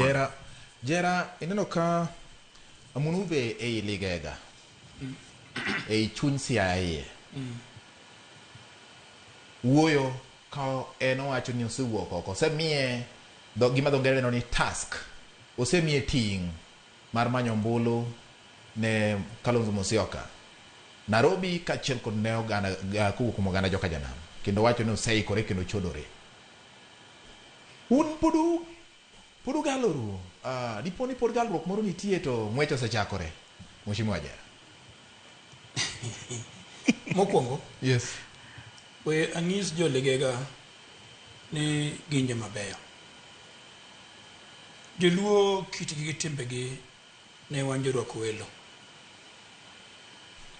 Jera, Jera ineno ka Munuve ei Ligega ei chuny Siaya iye wuoyo ka en owacho ni osewuok oko osemiye dho, gima dho ngere dendo ni task osemiye ting' mar manyo ombulu ne Kalonzo Musyoka Nairobi kaachiel kod ne oganda kowuok kuom oganda joka Janam kendo owacho ni oseikore kendo chodore. Un pod u pod ugaloru dipo ni pod galruok moro nitie to ng'wech osechakore Mheshimiwa Jera. Mokwongo, Yes. we anyis jo Ligega ni gin joma beyo. Joluo kitgi gi timbegi ne wan jorwak welo.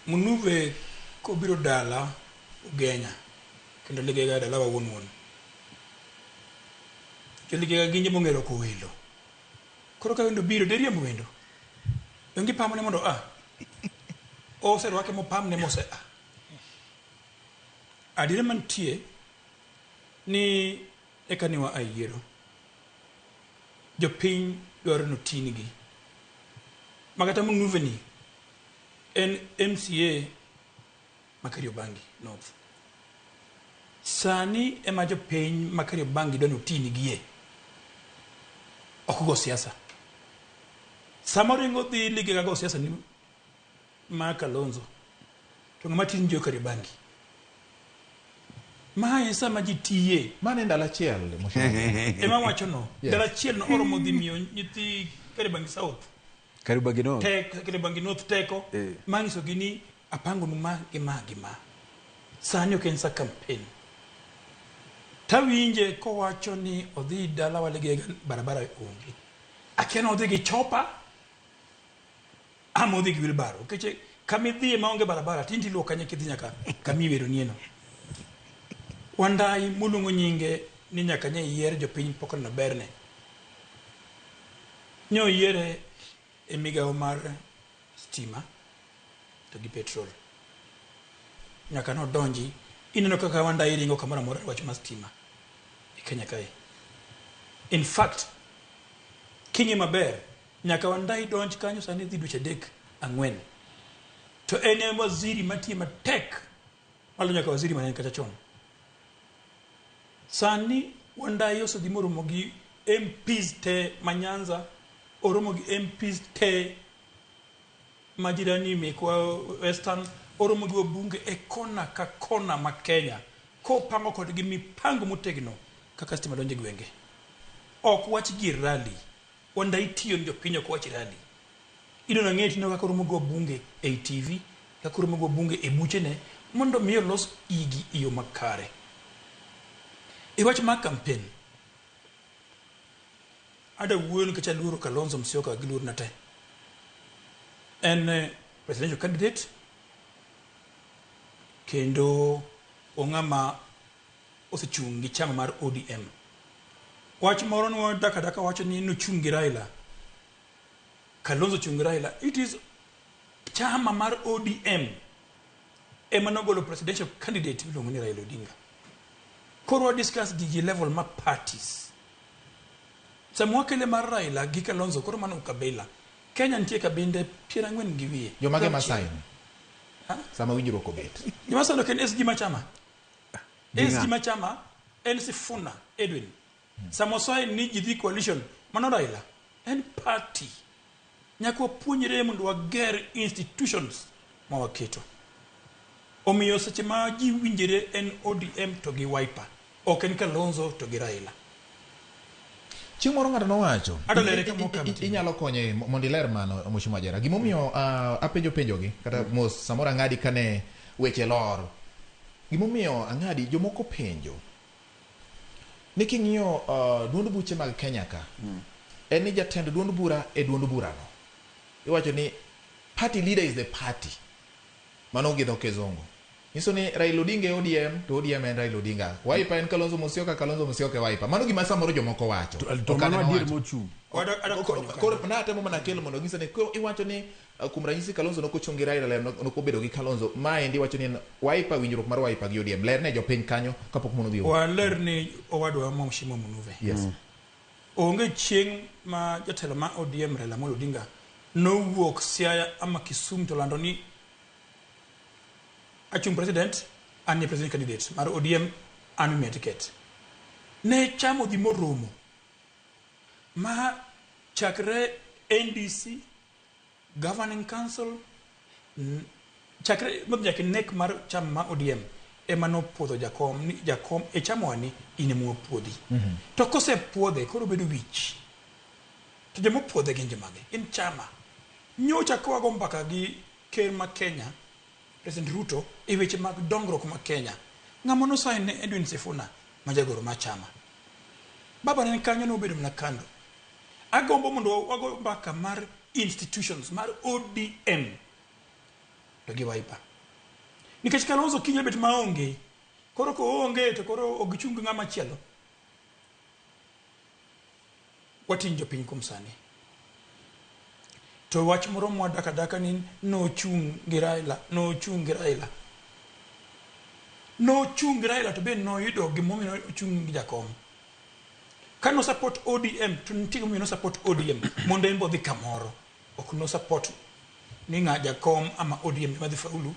Munuve kobiro dala Ugenya kendo Ligega dalawa wuon wuon. Jo Ligega gin joma ong'e rwako welo. Koro ka wendo obiro diriemb wendo? Donge ipamone mondo oa? Oserwake mopamne mose a. Adiera mantie ni eka ne wa a yiero. Jopiny dwaro ni otingi. Makata Munuve ni en MCA ma Kariobangi North. Sani ema jopiny ma Kariobangi dwa ni otingie. Ok go siasa. Sama oringo dhi Ligega go siasa ni ma Kalonzo to ng'ama tin jo Kariobangi. Ma e sama ji tiye. Mano e ndalo achiel Mheshimiwa. Ema wacho no. Yes. Ndalo achiel no oromo dhi miyo nyithi Kariobangi South Kariobangi North. Tek, Kariobangi North teko Eh. ma nyisogi ni apangonu ma gi ma gi ma. Sani ok en sa campaign. Tawinje kowacho ni odhi dalawa Ligega barabara onge. Akia ni odhi gi chopa ama odhi gi wheelbarrow. Nikech kama idhiye maonge barabara tinde iluwo kanye kidhi nyaka kama iweronieno. Wandayi moluongo nyinge ni nyaka nye yier jopiny pok oneno berne. Nyo yiere e migawo mar stima to gi petrol. Nyaka nodonji ineno kaka Wandayi ringo kamoro amora e wach mar stima e Kenya kae. In fact, king'iyo maber, nyaka Wandayi donj kanyo sani dhi dweche adek ang'wen. To en e waziri matiyo matek maloyo nyaka waziri mane en kacha chon. Sani Wandayi osedhi moromo gi MPs te ma Nyanza, oromo gi MPs te ma jirani mekwa Western, oromo gi wabunge e kona ka kona ma Kenya kopango kodgi mipango motegno kaka stima donjo e gwenge. Ok wach gi rally. Wandayi tiyo ni jopiny ok wach rally. Idwa nang'e tineno kaka oromo gi wabunge ei TV, kaka oromo gi wabunge e buchene mondo mi olos igi e yo makare. E wach mar campaign, ada wuoyo nikech aluoro Kalonzo Musyoka gi luorna te. En eh, presidential candidate kendo ong'ama osechung' gi chama mar ODM. Wach moro nwadak adaka wacho ni nochung' gi Raila. Kalonzo ochung' gi Raila. It is chama mar ODM ema nogolo presidential candidate miluongo ni Raila Odinga. Koro wa discuss gigi level ma parties. Sama wakele mar Raila gi Kalonzo koro mano ukabila. Kenya nitie kabinde 40 gi wiye. Jomage ma sign sama winjruok obet? Joma sign ok en SG ma chama. SG ma chama en Sifuna Edwin. Sama osign ni ji dhi coalition mano Raila en party. Nyaka wapuonjre mondo wager institutions ma waketo. Omiyo seche ma ji winjre en ODM to gi Wiper, ok en Kalonzo to gi Raila. Chieng' moro ng'ato nowacho Adwa lere kama ok am inyalo konye mondo iler mano Mheshimiwa Jera. Gimomiyo apenjo penjogi kata mos samoro ang'adi kane weche lor. Gimomiyo ang'adi jomoko penjo ni king'iyo duond buche mag Kenya ka en ni jatend duond bura e duond burano. Iwacho ni party leader is the party. Mano gi dho kizungu. Nyiso ni Raila Odinga e ODM to ODM en Raila Odinga. Wiper en Kalonzo Musyoka, Kalonzo Musyoka e Wiper. Mano gima samoro jomoko wacho. To Ok an mano ema adier awacho. mochung'. Adwa konyo kanyo. Koro natemo mana kelo mondo onyisa ni koro iwacho ni kuom ranyisi Kalonzo nok ochung' gi Raila, Raila nok obedo gi Kalonzo. Maendi iwacho ni en Wiper, winjruok mar Wiper gi ODM. Ler ne jopiny kanyo kapok mono odhi. Waler ni owadwa Mheshimiwa Munuve. Yes. Onge chieng' ma jatelo ma ODM Raila Amolo Odinga nowuok Siaya ama Kisumu to lando ni achung' president, an e president candidate mar ODM, an imiya ticket. Ne chama odhi moromo ma chakre NDC, Governing Council, chakre modhi nyaka nek mar chama ma ODM ema nopuodho jakom ni jakom e chamawa ni in ema wapuodhi. To kosepuodhe koro obedo wich. To joma opuodhe gin jomage? Gin chama. Nyocha ka wago mbaka gi ker ma Kenya, President Ruto, e weche mag dongruok ma Kenya, ng'ama nosign ne Edwin Sifuna ma jagoro mar chama. Baba ne kanyo nobedo mana kando. Agombo mondo wago mbaka mar institutions mar ODM to gi Wiper. Nikech Kalonzo kiny bet maonge, koro koonge to koro ok gichung gi ng'ama chielo. Wating' jopiny kuom sani. To wach moro mwadak adaka ni nochung' gi Raila, nochung' gi Raila. Nochung' gi Raila to be noyudo gimomiyo nochung' gi jakom. Ka no support ODM to nitie gimomiyo no support ODM mondo en be odhi kamoro. Ok no support ni ng'a jakom ama ODM ema dhi faulu.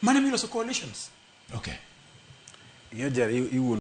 Mano emiloso coalitions. Okay. Ing'eyo Jerry, iwuondo